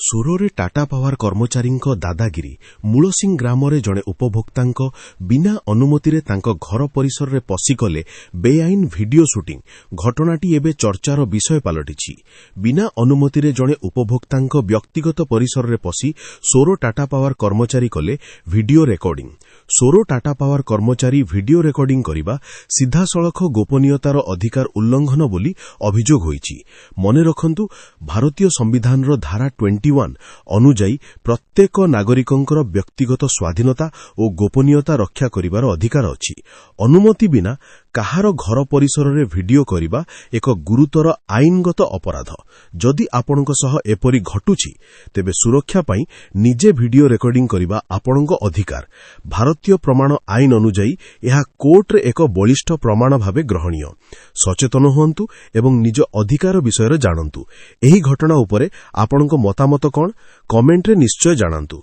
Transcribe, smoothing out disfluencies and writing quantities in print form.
ସୋରରେ Tata power କର୍ମଚାରୀଙ୍କ ଦାଦାଗିରି। ମୂଳସିଂ ଗ୍ରାମରେ ଜଣେ ଉପଭୋକ୍ତାଙ୍କ ବିନା ଅନୁମତିରେ ତାଙ୍କ ଘର ପରିସରରେ ପଶି କଲେ ବେଆଇନ ଭିଡିଓ ସୁଟିଂ। ଘଟଣାଟି ଏବେ ଚର୍ଚ୍ଚାର ବିଷୟ ପାଲଟିଛି। ବିନା ଅନୁମତିରେ ଜଣେ ଉପଭୋକ୍ତାଙ୍କ ବ୍ୟକ୍ତିଗତ ପରିସରରେ ପଶି ସୋର ଟାଟା ପାୱାର କର୍ମଚାରୀ କଲେ ଭିଡିଓ ରେକର୍ଡିଂ। ସୋର ଟାଟା ପାୱାର କର୍ମଚାରୀ ଭିଡିଓ ରେକର୍ଡିଂ କରିବା ସିଧାସଳଖ ଗୋପନୀୟତାର ଅଧିକାର ଉଲ୍ଲଂଘନ ବୋଲି ଅଭିଯୋଗ ହୋଇଛି। ମନେ ରଖନ୍ତୁ, ଭାରତୀୟ ସମ୍ବିଧାନର ଧାରା 21 ଅନୁଯାୟୀ ପ୍ରତ୍ୟେକ ନାଗରିକଙ୍କର ବ୍ୟକ୍ତିଗତ ସ୍ୱାଧୀନତା ଓ ଗୋପନୀୟତା ରକ୍ଷା କରିବାର ଅଧିକାର ଅଛି। ଅନୁମତି ବିନା କାହାର ଘର ପରିସରରେ ଭିଡିଓ କରିବା ଏକ ଗୁରୁତର ଆଇନଗତ ଅପରାଧ। ଯଦି ଆପଣଙ୍କ ସହ ଏପରି ଘଟୁଛି, ତେବେ ସୁରକ୍ଷା ପାଇଁ ନିଜେ ଭିଡିଓ ରେକର୍ଡିଂ କରିବା ଆପଣଙ୍କ ଅଧିକାର। ଭାରତୀୟ ପ୍ରମାଣ ଆଇନ ଅନୁଯାୟୀ ଏହା କୋର୍ଟରେ ଏକ ବଳିଷ୍ଠ ପ୍ରମାଣ ଭାବେ ଗ୍ରହଣୀୟ। ସଚେତନ ହୁଅନ୍ତୁ ଏବଂ ନିଜ ଅଧିକାର ବିଷୟରେ ଜାଣନ୍ତୁ। ଏହି ଘଟଣା ଉପରେ ଆପଣଙ୍କ ମତାମତ କ'ଣ, କମେଣ୍ଟରେ ନିଶ୍ଚୟ ଜଣାନ୍ତୁ।